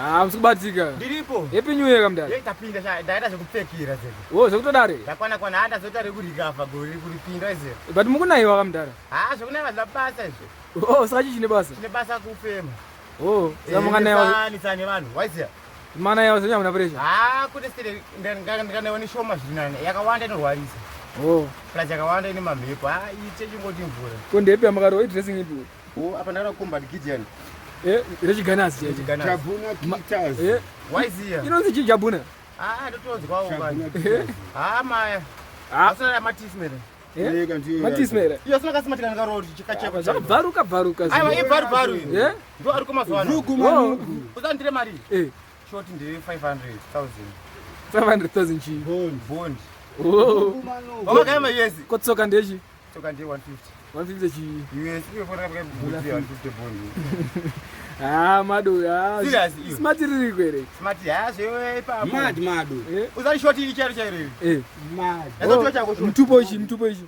Ah, musi kubatika. Ndiripo. Happy New Year kamdara. Hey, tapinda sha, ndaita zvekupfekera zeko. Oh, zvekutodare. Ndakwana kwana handa zoita rekurikafa gore kuripinda izvo. But mukunaiwa kamdara. Ah, zvekunaiwa zva basa izvo. Oh, saka chii chine basa? Chine basa kufema. Oh, saka munganaiwa. Ni tsane vanhu, waiziya. Mana yawo senya muna pressure. Ah, kune stere ndikanayiwa neshoma zviri nani. Yakawanda inorwarisa. Oh. Plus yakawanda ine mamhepo. Ah, ite chingoti mvura. Ko ndepi yamakaro dressing ipi? Oh, apa ndakada combat Gideon. Eh, rechiganasi cheche. Jabuna Kitas. Eh, Waiziya. Inonzi chii jabuna? Ah, ndotonzwawo Jabuna kani. Kitas. Ah, maya. Ah. Asina matismere. Eh? Eka ndiyo Matismere. Iyo asina kasimati kana karoti chikacheko. Zvakabvaruka bvaruka. Aiwa, ibvaru bvaru iyo. Eh? Ndo ari kumazuva ano. Vugu manugu. Uzandire mari. Eh, Short ndeye 500,000. 500,000 chii. Bond. Bond. Oh. Vugu manugu. Wakagaya ma US. Kotsoka ndechi? Tsoka ndeye 150. 150 chii. US iyo fona kaka boots 150 bond. Ah, mado. Ah. Serious iyo. Smart riri kwere. Smart ya zvewe ipapo. Mad madu. Eh? Uzani short iri chairo chairo iri. Eh. Mad. Yazotiwa chako short. Mtupo ichi, mtupo ichi.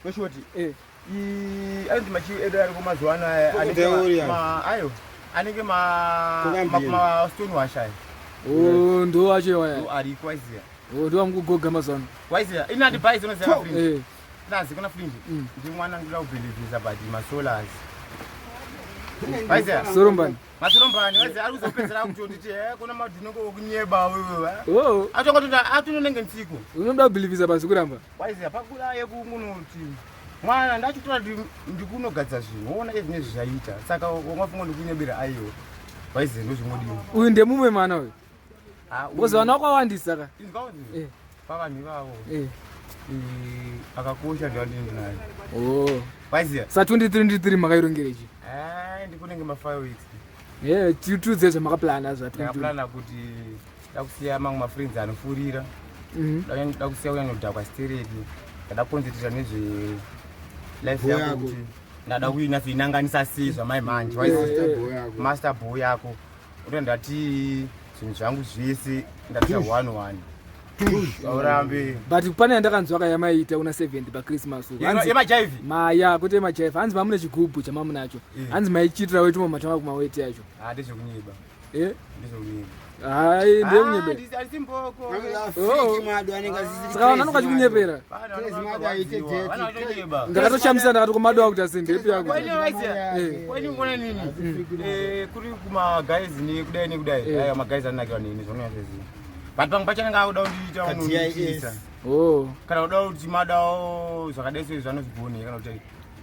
No short. Eh. I anzi machi edu ari kumazuva ano aya Koko anenge the Warriors. ma ayo anenge ma Kokambira. ma stone wash aya. Oh, ndo wacho waya. Ndo ariko waiziya. Oh, ndo wangugoga mazuva ano. Waiziya. Ina ndibhai zinoziya fringe. Eh. Nazi kuna fringe. Ndi mwana ndinoda kubhilivhisa but masolars. Waiziya. Sorombani. Masorombani waiziya ari kuzopedzera kutonditi eh kuna madhunoko okunyeba wewe. Oh, Atongotoda atononenge ntsiko. unoda kubhilivhisa basi kuramba. Waiziya pakura yekunoti mwana ndachitora ndikunogadzira zvinhu woona ezvinezvi zvaita saka wangafunga ndikunyebera aiwa waiziya ndozvingodiwa. Uyu ndemumwe mwana uyu. Ah, uyu- Because vana vakawandisa ka. Inzwa Eh. pavanhu ivavo Eh. akakosha ndewandindi naye Oh. waiziya Sa 2323 makairongerechi. Ah, ndikunenge ma5 weeks. Eh, tiudze zvamakaplana zva 22. Ndakaplana kuti dakusiya mamwe mafriends anofurira, dakusiya kunyanyodhakwa stereki, ndada kukonzerera nezve life Boy yako yako. kuti ndada kuinatsoinanganisa sei zvamai manje, waiziya? Master boy yako. Master boy yako uto ndati zvinhu zvangu zvese ndatiya one one aurambe. But pane yandakanzwa ka yamaiita una 7th paChristmas uku. Hanzi yemajaivi. Maya kwete majaivi, hanzi mamune chigubhu chamamunacho. Hanzi maichiitira wetu mamatanga kumaweti acho. Ah, ndezvekunyeba. Eh? Ndezvekunyeba. Hai, ndeyekunyebera. Handisi mboko. Afiki madu anenge asisiri. Saka vanhu vanonga chikunyepera. Crazy madu aite dirty. Ndakatoshamisa ndakati kumado akuti asi ndepi yako. Eh. Kwainingona nini kuri kumagaizi nekudai nekudai. Aiwa, magaizi anonakirwa nini zvononyatsoziva, but pamwe pacho anenge akuda kundiita Ka unondiitisa. DIS. Oh. Kana kuda kuti madawo zvakadai seizvi anozvigone kana kuti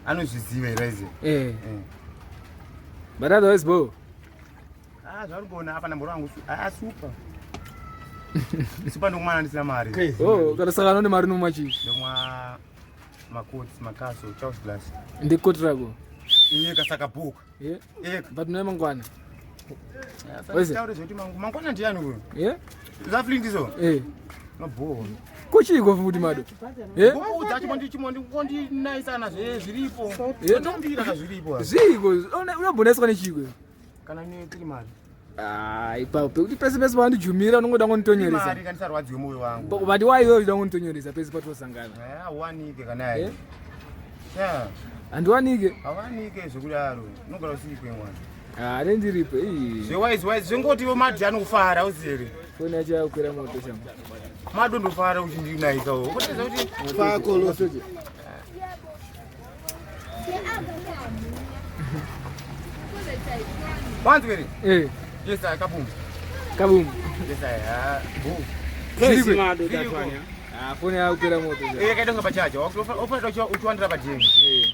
anozviziva here aiziva. Eh. But otherwise bo. Ah, zvarigona apa namboro wangu ah, super super, ndokumwana ndisina mari. Crazy. Oh, kana saka anone mari nomwa chii? Ndomwa makotsi makaso Charles Glass. Ndekoti rako. Iye kasaka book. Eh. Iye. But naye mangwana. Waiziya? Taure zvekuti mangwana ndiani uyu? Eh? Zvaflindiso. Eh. Mabhoho. Kuchiiko futi mado? Eh? Ngoudza chimondinaisana zviripo. Eh. Ndombira ka zviripo. Zviiko, unobhoneswa nechiiko? Kana ne tiri mari. Ah, ipapo pekuti pese pese pandijumira unongoda ngonditonyoresa. Mari kandisarwadziwe moyo wangu. But why iwewe uchida ngonditonyoresa pese patosangana? Eh, awanike kana Eh? yayi. Yeah, Handiwanike. awanike zvekudaro. Unogara usiri mwana. Ah, ndiripo. Ii. Zvewise wise zvengoti madhi anokufara usiri. Foni yacho yakukwira moto shamba. Madondofara uchindinaisa. Ukoteza kuti Fako lo. Wanzwere. Eh, Yes, I kabum. kabum. Yes, I ah, bo. Crazy Zviriko. madu that one. Yeah. Ah, foni yakukwira moto shamba. Eh, kaita pachaja. Ofana uchiwandira padheni. Eh.